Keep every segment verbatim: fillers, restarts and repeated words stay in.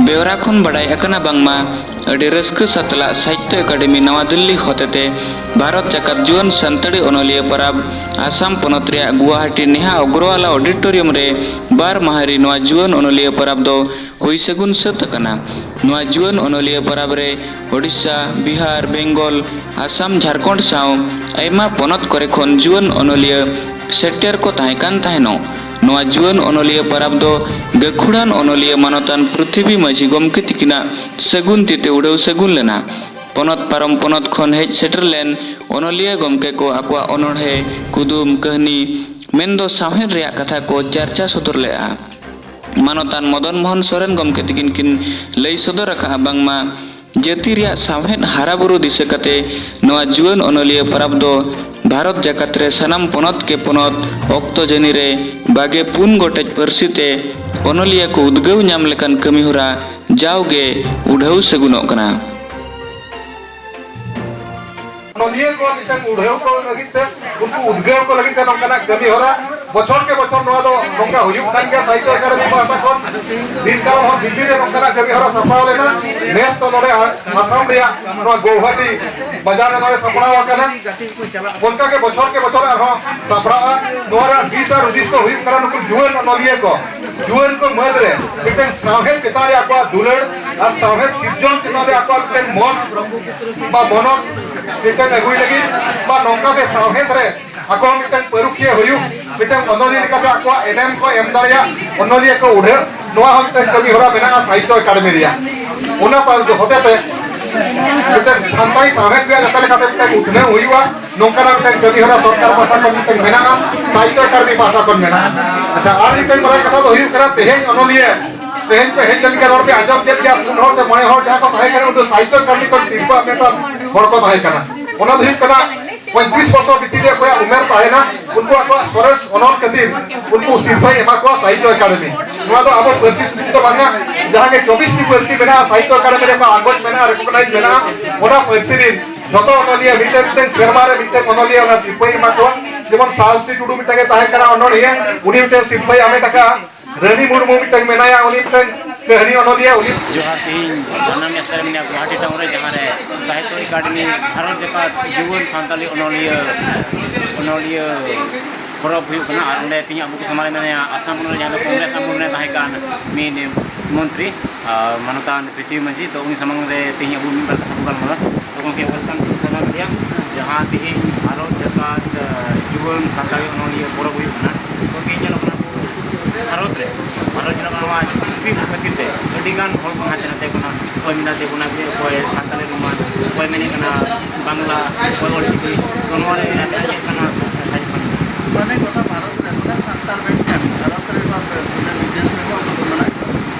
ᱵᱮᱣᱨᱟ ᱠᱷᱚᱱ ᱵᱟᱰᱟᱭ ᱟᱠᱟᱱᱟ ᱵᱟᱝᱢᱟ ᱟᱹᱰᱤ ᱨᱟᱹᱥᱠᱟᱹ ᱥᱟᱛᱞᱟᱜ ᱥᱟᱦᱤᱛᱭᱚ ᱮᱠᱟᱰᱮᱢᱤ ᱱᱟᱣᱟ ᱫᱤᱞᱞᱤ ᱦᱚᱛᱮᱛᱮ ᱵᱷᱟᱨᱚᱛ ᱡᱟᱠᱟᱛ ᱡᱩᱣᱟᱹᱱ ᱥᱟᱱᱛᱟᱲᱤ ᱚᱱᱚᱞᱤᱭᱟᱹ ᱯᱚᱨᱟᱵᱽ ᱟᱥᱟᱢ ᱯᱚᱱᱚᱛ ᱨᱮᱭᱟᱜ ᱜᱩᱣᱟᱦᱟᱴᱤ ᱱᱮᱦᱟ ᱚᱜᱨᱚᱣᱟᱞᱟ ᱚᱰᱤᱴᱳᱨᱤᱭᱟᱢ ᱨᱮ ᱵᱟᱨ ᱢᱟᱦᱟ ᱨᱤ ᱱᱚᱣᱟ ᱡᱩᱣᱟᱹᱱ ᱚᱱᱚᱞᱤᱭᱟᱹ ᱯᱚᱨᱟᱵᱽ ᱫᱚ ᱦᱩᱭ ᱥᱟᱹᱜᱩᱱ ᱥᱟᱹᱛ ᱟᱠᱟᱱᱟ᱾ ᱱᱚᱣᱟ ᱡᱩᱣᱟᱹᱱ ᱚᱱᱚᱞᱤᱭᱟᱹ ᱯᱚᱨᱟᱵᱽ ᱨᱮ ᱳᱰᱤᱥᱟ, ᱵᱤᱦᱟᱨ, ᱵᱮᱝᱜᱚᱞ, ᱟᱥᱟᱢ, ᱡᱷᱟᱲᱠᱷᱚᱸᱰ ᱥᱟᱶ ᱟᱭᱢᱟ ᱯᱚᱱᱚᱛ ᱠᱚᱨᱮ ᱠᱷᱚᱱ ᱡᱩᱣᱟᱹᱱ ᱚᱱᱚᱞᱤᱭᱟᱹ ᱥᱮᱴᱮᱨ ᱠᱚ ᱛᱟᱦᱮᱸ ᱠᱟᱱ ᱛᱟᱦᱮᱱᱚᱜ᱾ ᱱᱚᱣᱟ ᱡᱩᱣᱟᱹᱱ ᱚᱱᱚᱞᱤᱭᱟᱹ ᱯᱚᱨᱟᱵᱽ ᱫᱚ ᱜᱟᱹᱠᱷᱩᱲᱟᱱ ᱚᱱᱚᱞᱤᱭᱟᱹ ᱢᱟᱱᱚᱛᱟᱱ ᱯᱨᱤᱛᱷᱤᱵᱤ ᱢᱟᱹᱡᱷᱤ ᱜᱚᱢᱠᱮ ᱛᱤᱠᱤᱱᱟᱜ ᱥᱟᱹᱜᱩᱱ ᱛᱤᱛᱮ ᱩᱰᱷᱟᱹᱣ ᱥᱟᱹᱜᱩᱱ ᱞᱮᱱᱟ᱾ ᱯᱚᱱᱚᱛ ᱯᱟᱨᱚᱢ ᱯᱚᱱᱚᱛ ᱠᱷᱚᱱ ᱦᱮᱡ ᱥᱮᱴᱮᱨ ᱞᱮᱱ ᱚᱱᱚᱞᱤᱭᱟᱹ ᱜᱚᱢᱠᱮ ᱠᱚ ᱟᱠᱚᱣᱟᱜ ᱚᱱᱚᱬᱦᱮ, ᱠᱩᱫᱩᱢ, ᱠᱟᱹᱦᱱᱤ, ᱢᱮᱱᱫᱚ ᱥᱟᱶᱦᱮᱫ ᱨᱮᱭᱟᱜ ᱠᱟᱛᱷᱟ ᱠᱚ ᱪᱟᱨᱪᱟ ᱥᱚᱫᱚᱨ ᱞᱮᱫᱼᱟ᱾ ᱢᱟᱱᱚᱛᱟᱱ ᱢᱚᱫᱚᱱ ᱢᱳᱦᱚᱱ ᱥᱚᱨᱮᱱ ᱜᱚᱢᱠᱮ ᱛᱤᱠᱤᱱ ᱠᱤᱱ ᱞᱟᱹᱭ ᱥᱚᱫᱚᱨ ᱟᱠᱟᱫᱼᱟ ᱵᱟᱝᱢᱟ ᱡᱟᱹᱛᱤ ᱨᱮᱭᱟᱜ ᱥᱟᱶᱦᱮᱫ ᱦᱟᱨᱟᱵᱩᱨᱩ ᱫᱤᱥᱟᱹ ᱠᱟᱛᱮ ᱱᱚᱣᱟ ᱡᱩᱣᱟᱹᱱ ᱚᱱᱚᱞᱤᱭᱟᱹ ᱯᱚᱨᱟᱵᱽ ᱫᱚ ᱵᱷᱟᱨᱚᱛ ᱡᱟᱠᱟᱛ ᱨᱮ ᱥᱟᱱᱟᱢ ᱯᱚᱱᱚᱛ ᱠᱮ ᱯᱚᱱᱚᱛ ᱚᱠᱛᱚ ᱡᱟᱹᱱᱤ ᱨᱮ ᱵᱟᱜᱮ ᱯᱩᱱ ᱜᱚᱴᱮᱡ ᱯᱟᱹᱨᱥᱤ ᱛᱮ ᱚᱱᱚᱞᱤᱭᱟᱹ ᱠᱚ ᱩᱫᱽᱜᱟᱹᱣ ᱧᱟᱢ ᱞᱮᱠᱟᱱ ᱠᱟᱹᱢᱤ ᱦᱚᱨᱟ ᱡᱟᱣᱜᱮ ᱩᱰᱷᱟᱹᱣ ᱥᱟᱹᱜᱩᱱᱚᱜ ᱠᱟᱱᱟ᱾ ᱚᱱᱚᱞᱤᱭᱟᱹ ᱠᱚ ᱢᱤᱫᱴᱟᱝ ᱩᱰᱷᱟᱹᱣ ᱠᱚ ᱞᱟᱹᱜᱤᱫ ᱛᱮ, ᱩᱱᱠᱩ ᱩᱫᱽᱜᱟᱹᱣ ᱠᱚ ᱞᱟᱹᱜᱤᱫ ᱛᱮ ᱱᱚᱝᱠᱟᱱᱟᱜ ᱠᱟᱹᱢᱤ ᱦᱚᱨᱟ ᱵᱚᱪᱷᱚᱨ ᱠᱮ ᱵᱚᱪᱷᱚᱨ ᱱᱚᱣᱟ ᱫᱚ ᱱᱚᱝᱠᱟ ᱦᱩᱭᱩᱜ ᱠᱟᱱ ᱜᱮᱭᱟ᱾ ᱥᱟᱦᱤᱛᱭᱚ ᱮᱠᱟᱰᱮᱢᱤ ᱯᱟᱦᱴᱟ ᱠᱷᱚᱱ ᱫᱤᱱ ᱠᱟᱞᱚᱢ ᱦᱚᱸ ᱫᱤᱞᱞᱤ ᱨᱮ ᱱᱚᱝᱠᱟᱱᱟᱜ ᱠᱟᱹᱢᱤ ᱦᱚᱨᱟ ᱥᱟᱯᱲᱟᱣ ᱞᱮᱱᱟ᱾ ᱱᱮᱥ ᱫᱚ ᱱᱚᱰᱮ ᱟ-, ᱟᱥᱟᱢ ᱨᱮᱭᱟᱜ ᱱᱚᱣᱟ ᱜᱳᱣᱦᱟᱴᱤ ᱵᱟᱡᱟᱨ ᱨᱮ ᱱᱚᱰᱮ ᱥᱟᱯᱲᱟᱣ ᱟᱠᱟᱱᱟ᱾ ᱚᱱᱠᱟ ᱜᱮ ᱵᱚᱪᱷᱚᱨ ᱠᱮ ᱵᱚᱪᱷᱚᱨ ᱟᱨᱦᱚᱸ ᱥᱟᱯᱲᱟᱜᱼᱟ᱾ ᱱᱚᱣᱟ ᱨᱮᱱᱟᱜ ᱫᱤᱥ ᱟᱨ ᱦᱩᱫᱤᱥ ᱫᱚ ᱦᱩᱭᱩᱜ ᱠᱟᱱᱟ ᱱᱩᱠᱩ ᱡᱩᱣᱟᱹᱱ ᱚᱱᱚᱞᱤᱭᱟᱹ ᱠᱚ, ᱡᱩᱣᱟᱹᱱ ᱠᱚ ᱢᱟᱹᱫᱽ ᱨᱮ ᱢᱤᱫᱴᱟᱝ ᱥᱟᱶᱦᱮᱫ ᱪᱮᱛᱟᱱ ᱨᱮ ᱟᱠᱚᱣᱟᱜ ᱫᱩᱞᱟᱹᱲ ᱟᱨ ᱥᱟᱶᱦᱮᱫ ᱥᱤᱨᱡᱚᱱ ᱪᱮᱛᱟᱱ ᱨᱮ ᱟᱠᱚᱣᱟᱜ ᱢᱤᱫᱴᱟᱝ ᱢᱚᱱ ᱵᱟ ᱢᱚᱱᱚᱛ ᱢᱤᱫᱴᱟᱝ ᱟᱹᱜᱩᱭ ᱞᱟᱹᱜᱤᱫ ᱵᱟ ᱱᱚᱝᱠᱟ ᱜᱮ ᱥᱟᱶᱦᱮᱫ ᱨᱮ ᱟᱠᱚ ᱦᱚᱸ ᱢᱤᱫᱴᱟᱝ ᱯᱟᱹᱨᱩᱠᱷᱤᱭᱟᱹ ᱦᱩᱭᱩᱜ, ᱢᱤᱫᱴᱟᱝ ᱚᱱᱚᱞᱤᱭᱟᱹ ᱞᱮᱠᱟᱛᱮ ᱟᱠᱚᱣᱟᱜ ᱮᱱᱮᱢ ᱠᱚ ᱮᱢ ᱫᱟᱲᱮᱭᱟᱜ, ᱚᱱᱚᱞᱤᱭᱟᱹ ᱠᱚ ᱩᱰᱷᱟᱹᱜ, ᱱᱚᱣᱟ ᱦᱚᱸ ᱢᱤᱫᱴᱟᱝ ᱠᱟᱹᱢᱤ ᱦᱚᱨᱟ ᱢᱮᱱᱟᱜᱼᱟ ᱥᱟᱦᱤᱛᱭᱚ ᱮᱠᱟᱰᱮᱢᱤ ᱨᱮᱭᱟᱜ᱾ ᱚᱱᱟ ᱯᱟᱨ-, ᱦᱚᱛᱮᱛᱮ ᱢᱤᱫᱴᱟᱝ ᱥᱟᱱᱛᱟᱲᱤ ᱥᱟᱶᱦᱮᱫ ᱨᱮᱭᱟᱜ ᱡᱟᱛᱮ ᱞᱮᱠᱟᱛᱮ ᱢᱤᱫᱴᱟᱝ ᱩᱛᱱᱟᱹᱣ ᱦᱩᱭᱩᱜᱼᱟ, ᱱᱚᱝᱠᱟᱱᱟᱜ ᱢᱤᱫᱴᱟᱝ ᱠᱟᱹᱢᱤ ᱦᱚᱨᱟ ᱥᱚᱨᱠᱟᱨ ᱯᱟᱦᱴᱟ ᱠᱷᱚᱱ ᱢᱤᱫᱴᱟᱝ ᱢᱮᱱᱟᱜᱼᱟ, ᱥᱟᱦᱤᱛᱭᱚ ᱮᱠᱟᱰᱮᱢᱤ ᱯᱟᱦᱴᱟ ᱠᱷᱚᱱ ᱢᱮᱱᱟᱜᱼᱟ᱾ ᱟᱪᱪᱷᱟ, ᱟᱨ ᱢᱤᱫᱴᱟᱝ ᱵᱟᱲᱟᱭ ᱠᱟᱛᱷᱟ ᱫᱚ ᱦᱩᱭᱩᱜ ᱠᱟᱱᱟ, ᱛᱮᱦᱮᱧ ᱚᱱᱚᱞᱤᱭᱟᱹ, ᱛᱮᱦᱮᱧ ᱯᱮ ᱦᱮᱡ ᱞᱮᱱᱠᱷᱟᱱ ᱱᱚᱰᱮ ᱯᱮ ᱟᱸᱡᱚᱢ ᱠᱮᱫ ᱜᱮᱭᱟ, ᱯᱩᱱ ᱦᱚᱲ ᱥᱮ ᱢᱚᱬᱮ ᱦᱚᱲ ᱡᱟᱦᱟᱸ ᱠᱚ ᱛᱟᱦᱮᱸ ᱠᱟᱱᱟ, ᱩᱱᱠᱩ ᱥᱟᱦᱤᱛᱭᱚ ᱮᱠᱟᱰᱮᱢᱤ ᱠᱷᱚᱱ ᱥᱤᱨᱯᱟᱹ ᱟᱢᱮᱴᱟᱱ ᱦᱚᱲ ᱠᱚ ᱛᱟᱦᱮᱸ ᱠᱟᱱᱟ᱾ ᱚᱱᱟ ᱫᱚ ᱦᱩᱭᱩᱜ ᱠᱟᱱᱟ, ᱯᱚᱸᱭᱛᱨᱤᱥ ᱵᱚᱪᱷᱚᱨ ᱵᱷᱤᱛᱤᱨ ᱨᱮ ᱚᱠᱚᱭᱟᱜ ᱩᱢᱮᱨ ᱛᱟᱦᱮᱱᱟ, ᱩᱱᱠᱩ ᱟᱠᱚᱣᱟᱜ ᱥᱚᱨᱮᱥ ᱚᱱᱚᱞ ᱠᱷᱟᱹᱛᱤᱨ ᱩᱱᱠᱩ ᱥᱤᱨᱯᱟᱹᱭ ᱮᱢᱟ ᱠᱚᱣᱟ ᱥᱟᱦᱤᱛᱭᱚ ᱮᱠᱟᱰᱮᱢᱤ᱾ ᱱᱚᱣᱟ ᱫᱚ ᱟᱵᱚ ᱯᱟᱹᱨᱥᱤ ᱥᱩᱢᱩᱝ ᱫᱚ ᱵᱟᱝᱟ, ᱡᱟᱦᱟᱸ ᱜᱮ ᱪᱚᱵᱵᱤᱥ ᱴᱤ ᱯᱟᱹᱨᱥᱤ ᱢᱮᱱᱟᱜᱼᱟ, ᱥᱟᱦᱤᱛᱭᱚ ᱮᱠᱟᱰᱮᱢᱤ ᱨᱮ ᱟᱸᱜᱚᱪ ᱢᱮᱱᱟᱜᱼᱟ, ᱨᱮᱠᱚᱜᱱᱟᱭᱤᱡᱽ ᱢᱮᱱᱟᱜᱼᱟ, ᱚᱱᱟ ᱯᱟᱹᱨᱥᱤ ᱨᱤᱱ ᱡᱚᱛᱚ ᱚᱱᱚᱞᱤᱭᱟᱹ ᱢᱤᱫᱴᱮᱱ ᱢᱤᱫᱴᱮᱱ ᱥᱮᱨᱢᱟ ᱨᱮ ᱢᱤᱫᱴᱮᱱ ᱚᱱᱚᱞᱤᱭᱟᱹ ᱚᱱᱟ ᱥᱤᱨᱯᱟᱹᱭ ᱮᱢᱟ ᱠᱚᱣᱟ᱾ ᱡᱮᱢᱚᱱ ᱥᱟᱞᱥᱤ ᱴᱩᱰᱩ ᱢᱤᱫᱴᱮᱱ ᱮ ᱛᱟᱦᱮᱸ ᱠᱟᱱᱟ ᱚᱱᱚᱞᱤᱭᱟᱹ, ᱩᱱᱤ ᱢᱤᱫᱴᱮᱱ ᱥᱤᱨᱯᱟᱹᱭ ᱦᱟᱢᱮᱴ ᱟᱠᱟᱫᱼᱟ᱾ ᱨᱟᱹᱱᱤ ᱢᱩᱨᱢᱩ ᱢᱤᱫᱴᱟᱝ ᱢᱮᱱᱟᱭᱟ, ᱩᱱᱤ ᱢᱤᱫᱴᱟᱝ ᱦᱟᱹᱱᱤ ᱚᱱᱚᱞᱤᱭᱟᱹ ᱩᱱᱤ ᱡᱚᱦᱟᱨ᱾ ᱛᱮᱦᱮᱧ ᱥᱟᱱᱟᱢ ᱡᱟᱭᱜᱟ ᱨᱮ ᱢᱮᱱᱟᱜᱼᱟ, ᱜᱩᱣᱟᱦᱟᱴᱤ ᱴᱟᱣᱩᱱ ᱨᱮ, ᱡᱟᱦᱟᱸ ᱨᱮ ᱥᱟᱦᱤᱛᱛᱚ ᱮᱠᱟᱰᱮᱢᱤ ᱵᱷᱟᱨᱚᱛ ᱡᱟᱠᱟᱛ ᱡᱩᱣᱟᱹᱱ ᱥᱟᱱᱛᱟᱲᱤ ᱚᱱᱚᱞᱤᱭᱟᱹ, ᱚᱱᱚᱞᱤᱭᱟᱹ ᱯᱚᱨᱚᱵᱽ ᱦᱩᱭᱩᱜ ᱠᱟᱱᱟ᱾ ᱟᱨ ᱚᱸᱰᱮ ᱛᱮᱦᱮᱧ ᱟᱵᱚ ᱠᱚ ᱥᱟᱢᱟᱝ ᱨᱮ ᱢᱮᱱᱟᱭᱟ ᱟᱥᱟᱢ ᱯᱚᱱᱚᱛ ᱨᱮ, ᱡᱟᱦᱟᱸ ᱫᱚ ᱠᱚᱝᱜᱨᱮᱥ ᱟᱢᱚᱞ ᱨᱮ ᱛᱟᱦᱮᱸ ᱠᱟᱱ ᱢᱤᱫ ᱢᱚᱱᱛᱨᱤ, ᱟᱨ ᱢᱟᱱᱚᱛᱟᱱ ᱯᱨᱤᱛᱷᱤᱵᱤ ᱢᱟᱹᱡᱷᱤ᱾ ᱛᱚ ᱩᱱᱤ ᱥᱟᱢᱟᱝ ᱨᱮ ᱛᱮᱦᱮᱧ ᱟᱵᱚ ᱢᱤᱫ ᱵᱟᱨ ᱠᱟᱛᱷᱟ ᱵᱚᱱ ᱜᱟᱞᱢᱟᱨᱟᱣᱟ᱾ ᱛᱚ ᱜᱚᱢᱠᱮ, welcome to social media, ᱡᱟᱦᱟᱸ ᱛᱮᱦᱮᱧ ᱵᱷᱟᱨᱚᱛ ᱡᱟᱠᱟᱛ, ᱟᱸ, ᱡᱩᱣᱟᱹᱱ ᱥᱟᱱᱛᱟᱲᱤ ᱚᱱᱚᱞᱤᱭᱟᱹ ᱯᱚᱨᱚᱵᱽ ᱦᱩᱭᱩᱜ ᱠᱟᱱᱟ᱾ ᱛᱚ ᱛᱮᱦᱮᱧ ᱧᱮᱞᱚᱜ ᱠᱟᱱᱟ ᱵᱷᱟᱨᱚᱛ ᱨᱮ, ᱵᱷᱟᱨᱚᱛ ᱨᱮᱱᱟᱜ ᱱᱚᱣᱟ ᱥᱠᱨᱤᱯᱴ ᱠᱷᱟᱹᱛᱤᱨ ᱛᱮ ᱟᱹᱰᱤ ᱜᱟᱱ ᱦᱚᱲ ᱠᱚ ᱦᱟᱱᱛᱮ ᱱᱟᱛᱮ ᱠᱟᱱᱟ᱾ ᱚᱠᱚᱭ ᱢᱮᱱᱫᱟ ᱫᱮᱵᱚᱱᱟᱜᱨᱤ, ᱚᱠᱚᱭ ᱥᱟᱱᱛᱟᱲᱤ ᱨᱳᱢᱟᱱ, ᱚᱠᱚᱭ ᱢᱮᱱᱮᱫ ᱠᱟᱱᱟ ᱵᱟᱝᱞᱟ, ᱚᱠᱚᱭ ᱚᱞᱪᱤᱠᱤ᱾ ᱛᱚ ᱱᱚᱣᱟ ᱨᱮ ᱟᱯᱮᱭᱟᱜ ᱪᱮᱫ ᱠᱟᱱᱟ ᱥᱟᱡᱮᱥᱚᱱ? ᱢᱟᱱᱮ ᱜᱚᱴᱟ ᱵᱷᱟᱨᱚᱛ ᱨᱮ, ᱜᱚᱴᱟ ᱥᱟᱱᱛᱟᱲ ᱢᱮᱱᱠᱷᱟᱱ ᱵᱷᱟᱨᱚᱛ ᱨᱮ ᱵᱟᱝ ᱵᱤᱫᱮᱥ ᱨᱮᱦᱚᱸ ᱩᱱᱠᱩ ᱫᱚ ᱢᱮᱱᱟᱜ ᱠᱚᱣᱟ᱾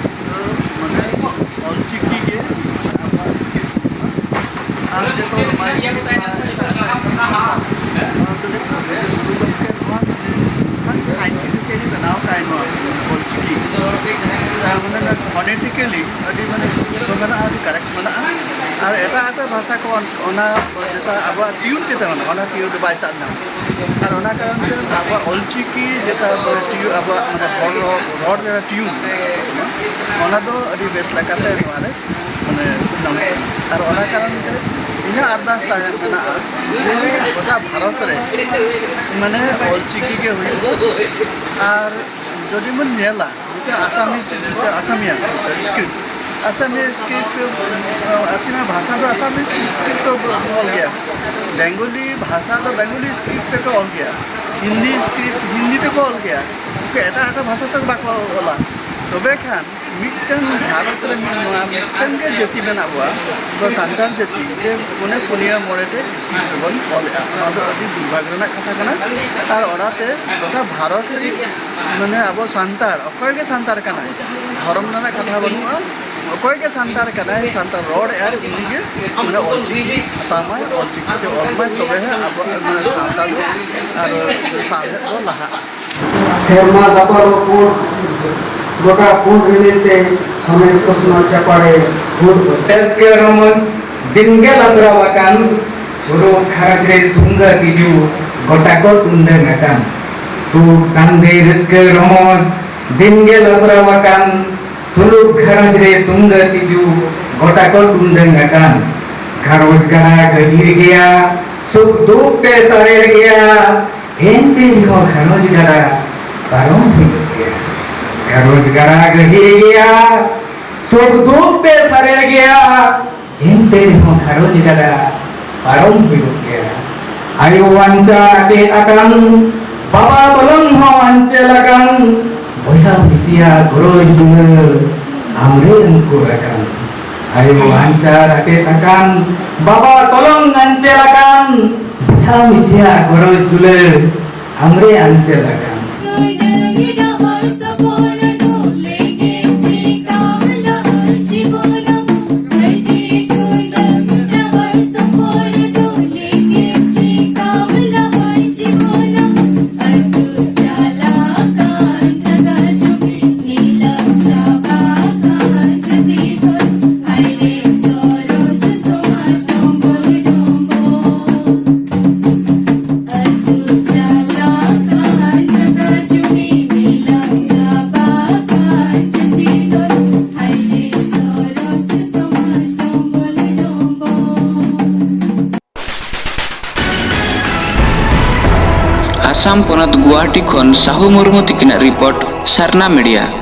ᱛᱚ ᱢᱟᱱᱮ ᱚᱞᱪᱤᱠᱤ ᱜᱮ ᱟᱵᱚᱣᱟᱜ ᱥᱠᱨᱤᱯᱴ ᱠᱟᱱᱟ᱾ ᱟᱨ ᱡᱚᱛᱚ ᱱᱚᱣᱟ ᱥᱠᱨᱤᱯᱴ ᱢᱟ ᱮᱴᱟᱜ ᱮᱴᱟᱜ ᱥᱠᱨᱤᱯᱴ ᱠᱟᱱᱟ᱾ ᱱᱚᱣᱟ ᱫᱚ ᱜᱩᱨᱩ ᱜᱚᱢᱠᱮ ᱱᱚᱣᱟ ᱥᱟᱭᱮᱱᱴᱤᱯᱷᱤᱠᱮᱞᱤ ᱵᱮᱱᱟᱣ ᱠᱟᱜᱼᱟᱭ ᱱᱚᱣᱟ ᱚᱞᱪᱤᱠᱤ᱾ ᱟᱨ ᱢᱟᱱᱮ ᱯᱷᱚᱱᱮᱴᱤᱠᱮᱞᱤ ᱟᱹᱰᱤ ᱢᱟᱱᱮ ᱥᱩᱫᱽᱫᱷᱚ ᱢᱮᱱᱟᱜᱼᱟ, ᱟᱹᱰᱤ ᱠᱟᱨᱮᱠᱴ ᱢᱮᱱᱟᱜᱼᱟ᱾ ᱟᱨ ᱮᱴᱟᱜ ᱮᱴᱟᱜ ᱵᱷᱟᱥᱟ ᱠᱚ ᱚᱱ-, ᱚᱱᱟ ᱡᱮᱴᱟ ᱟᱵᱚᱣᱟᱜ ᱴᱤᱭᱩᱱ ᱪᱮᱛᱟᱱ ᱢᱮᱱᱟᱜᱼᱟ, ᱚᱱᱟ ᱴᱤᱭᱩᱱ ᱫᱚ ᱵᱟᱭ ᱥᱟᱵ ᱧᱟᱢᱟ᱾ ᱟᱨ ᱚᱱᱟ ᱠᱟᱨᱚᱱ ᱛᱮ ᱟᱵᱚᱣᱟᱜ ᱚᱞᱪᱤᱠᱤ ᱡᱮᱴᱟ ᱴᱤᱭᱩᱱ, ᱟᱵᱚᱣᱟᱜ ᱢᱟᱱᱮ ᱦᱚᱲ ᱨᱚᱲ, ᱨᱚᱲ ᱡᱟᱦᱟᱸ ᱴᱤᱭᱩᱱ, ᱚᱱᱟ ᱫᱚ ᱟᱹᱰᱤ ᱵᱮᱥ ᱞᱮᱠᱟᱛᱮ ᱱᱚᱣᱟ ᱨᱮ ᱢᱟᱱᱮ ᱧᱟᱢᱚᱜ ᱠᱟᱱᱟ᱾ ᱟᱨ ᱚᱱᱟ ᱠᱟᱨᱚᱱ ᱛᱮ ᱤᱧᱟᱹᱜ ᱟᱨᱫᱟᱥ ᱛᱟᱦᱮᱸ ᱢᱮᱱᱟᱜᱼᱟ ᱡᱮ ᱜᱚᱴᱟ ᱵᱷᱟᱨᱚᱛ ᱨᱮ ᱢᱟᱱᱮ ᱚᱞᱪᱤᱠᱤ ᱜᱮ ᱦᱩᱭᱩᱜ᱾ ᱟᱨ ᱡᱩᱫᱤ ᱵᱚᱱ ᱧᱮᱞᱟ, ᱢᱤᱫᱴᱮᱱ ᱟᱥᱟᱢᱤᱡ, ᱢᱤᱫᱴᱮᱱ ᱟᱥᱟᱢᱤᱭᱟ ᱥᱠᱨᱤᱯᱴ, ᱟᱥᱟᱢᱤᱭᱟ ᱥᱠᱨᱤᱯᱴ, ᱟᱥᱟᱢᱤᱭᱟ ᱵᱷᱟᱥᱟ ᱫᱚ ᱟᱥᱟᱢᱤᱡ ᱥᱠᱨᱤᱯᱴ ᱠᱚ ᱚᱞ ᱜᱮᱭᱟ, ᱵᱮᱝᱜᱚᱞᱤ ᱵᱷᱟᱥᱟ ᱫᱚ ᱵᱮᱝᱜᱚᱞᱤ ᱥᱠᱨᱤᱯᱴ ᱛᱮᱠᱚ ᱚᱞ ᱜᱮᱭᱟ, ᱦᱤᱱᱫᱤ ᱥᱠᱨᱤᱯᱴ ᱦᱤᱱᱫᱤ ᱛᱮᱠᱚ ᱚᱞ ᱜᱮᱭᱟ, ᱩᱱᱠᱩ ᱮᱴᱟᱜ ᱮᱴᱟᱜ ᱵᱷᱟᱥᱟ ᱛᱮ ᱵᱟᱠᱚ ᱚᱞᱟ᱾ ᱛᱚᱵᱮ ᱠᱷᱟᱱ ᱢᱤᱫᱴᱟᱝ ᱵᱷᱟᱨᱚᱛ ᱨᱮ ᱢᱤᱫ, ᱱᱚᱣᱟ ᱢᱤᱫᱴᱟᱝ ᱜᱮ ᱡᱟᱹᱛᱤ ᱢᱮᱱᱟᱜ ᱵᱚᱣᱟ, ᱫᱚ ᱥᱟᱱᱛᱟᱲ ᱡᱟᱹᱛᱤ, ᱡᱮ ᱚᱱᱮ ᱯᱩᱱᱭᱟᱹ ᱢᱚᱬᱮ ᱴᱮᱡ ᱥᱠᱨᱤᱯᱴ ᱵᱚᱱ ᱚᱞᱮᱜᱼᱟ᱾ ᱱᱚᱣᱟ ᱫᱚ ᱟᱹᱰᱤ ᱫᱩᱨᱵᱷᱟᱜᱽ ᱨᱮᱱᱟᱜ ᱠᱟᱛᱷᱟ ᱠᱟᱱᱟ᱾ ᱟᱨ ᱚᱱᱟᱛᱮ ᱜᱚᱴᱟ ᱵᱷᱟᱨᱚᱛ ᱨᱮ ᱢᱟᱱᱮ ᱟᱵᱚ ᱥᱟᱱᱛᱟᱲ, ᱚᱠᱚᱭ ᱜᱮ ᱥᱟᱱᱛᱟᱲ ᱠᱟᱱᱟᱭ, ᱫᱷᱚᱨᱚᱢ ᱨᱮᱱᱟᱜ ᱠᱟᱛᱷᱟ ᱵᱟᱹᱱᱩᱜᱼᱟ, ᱚᱠᱚᱭ ᱜᱮ ᱥᱟᱱᱛᱟᱲ ᱠᱟᱱᱟᱭ, ᱥᱟᱱᱛᱟᱲ ᱨᱚᱲ ᱮᱫᱟᱭ, ᱩᱱᱤ ᱜᱮ ᱢᱟᱱᱮ ᱚᱞᱪᱤᱠᱤ ᱦᱟᱛᱟᱣ ᱢᱟᱭ, ᱚᱞᱪᱤᱠᱤ ᱛᱮ ᱚᱞ ᱢᱟᱭ, ᱛᱚᱵᱮ ᱦᱟᱸᱜ ᱟᱵᱚ ᱢᱟᱱᱮ ᱥᱟᱶᱛᱟ ᱫᱚ ᱟᱨ ᱥᱟᱶᱦᱮᱫ ᱫᱚ ᱞᱟᱦᱟᱜᱼᱟ᱾ ᱥᱮᱨᱢᱟ ᱫᱟᱯᱟᱞᱚᱜ ᱯᱩᱸᱰ, ᱜᱚᱴᱟ ᱯᱩᱸᱰ ᱨᱤᱢᱤᱞ ᱛᱮ ᱥᱚᱱᱮᱨ ᱥᱚᱥᱱᱚᱜ ᱪᱟᱯᱟᱲᱮ ᱯᱩᱸᱰ ᱫᱚ᱾ ᱨᱟᱹᱥᱠᱟᱹ ᱨᱚᱢᱚᱡᱽ ᱫᱤᱱ ᱜᱮ ᱞᱟᱥᱨᱟᱣ ᱟᱠᱟᱱ, ᱥᱩᱨᱩ ᱜᱷᱟᱨᱚᱸᱡᱽ ᱨᱮ ᱥᱩᱱᱫᱟᱹ ᱛᱤᱡᱩ, ᱜᱚᱴᱟ ᱠᱚ ᱴᱩᱱᱰᱟᱹᱝ ᱟᱠᱟᱱ᱾ ᱛᱩᱫ ᱛᱟᱱᱫᱮ ᱨᱟᱹᱥᱠᱟᱹ ᱨᱚᱢᱚᱡᱽ ᱫᱤᱱ ᱜᱮ ᱞᱟᱥᱨᱟᱣ ᱟᱠᱟᱱ, ᱥᱩᱞᱩᱠ ᱜᱷᱟᱨᱚᱸᱡᱽ ᱨᱮ ᱥᱩᱱᱫᱟᱹ ᱛᱤᱡᱩ ᱜᱚᱴᱟ ᱠᱚ ᱴᱩᱱᱰᱟᱹᱝ ᱟᱠᱟᱱ᱾ ᱜᱷᱟᱨᱚᱸᱡᱽ ᱜᱟᱰᱟ ᱜᱟᱹᱦᱤᱨ ᱜᱮᱭᱟ, ᱥᱩᱠ ᱫᱩᱠ ᱛᱮ ᱥᱟᱨᱮᱲ ᱜᱮᱭᱟ, ᱮᱱᱛᱮ ᱨᱮᱦᱚᱸ ᱜᱷᱟᱨᱚᱸᱡᱽ ᱜᱟᱰᱟ ᱯᱟᱨᱚᱢ ᱦᱩᱭᱩᱜ ᱜᱮᱭᱟ᱾ ᱜᱷᱟᱨᱚᱸᱡᱽ ᱜᱟᱰᱟ ᱜᱟᱹᱦᱤᱨ ᱜᱮᱭᱟ, ᱥᱩᱠ ᱫᱩᱠ ᱛᱮ ᱥᱟᱨᱮᱲ ᱜᱮᱭᱟ, ᱮᱱᱛᱮ ᱨᱮᱦᱚᱸ ᱜᱷᱟᱨᱚᱸᱡᱽ ᱜᱟᱰᱟ ᱯᱟᱨᱚᱢ ᱦᱩᱭᱩᱜ ᱜᱮᱭᱟ᱾ ᱟᱭᱳ ᱟᱧᱪᱟᱨ ᱟᱴᱮᱫ ᱟᱠᱟᱱ, ᱵᱟᱵᱟ ᱛᱚᱞᱚᱝ ᱦᱚᱸ ᱟᱧᱪᱮᱞ ᱟᱠᱟᱱ, ᱵᱚᱭᱦᱟ ᱢᱤᱥᱤᱭᱟ ᱜᱚᱨᱚᱡᱽ ᱫᱩᱞᱟᱹᱲ ᱟᱢᱨᱮ ᱟᱹᱝᱠᱩᱨ ᱟᱠᱟᱱ᱾ ᱟᱭᱳ ᱟᱧᱪᱟᱨ ᱟᱴᱮᱫ ᱟᱠᱟᱱ, ᱵᱟᱵᱟ ᱛᱚᱞᱚᱝ ᱟᱧᱪᱮᱞ ᱟᱠᱟᱱ, ᱵᱚᱭᱦᱟ ᱢᱤᱥᱤᱭᱟ ᱜᱚᱨᱚᱡᱽ ᱫᱩᱞᱟᱹᱲ ᱟᱢᱨᱮ ᱟᱧᱪᱮᱞ ᱟᱠᱟᱱ᱾ ᱟᱥᱟᱢ ᱯᱚᱱᱚᱛ ᱜᱩᱣᱟᱦᱟᱴᱤ ᱠᱷᱚᱱ ᱥᱟᱦᱩ ᱢᱩᱨᱢᱩ ᱛᱤᱠᱤᱱᱟᱜ ᱨᱤᱯᱳᱨᱴ, ᱥᱟᱨᱱᱟ ᱢᱤᱰᱤᱭᱟ᱾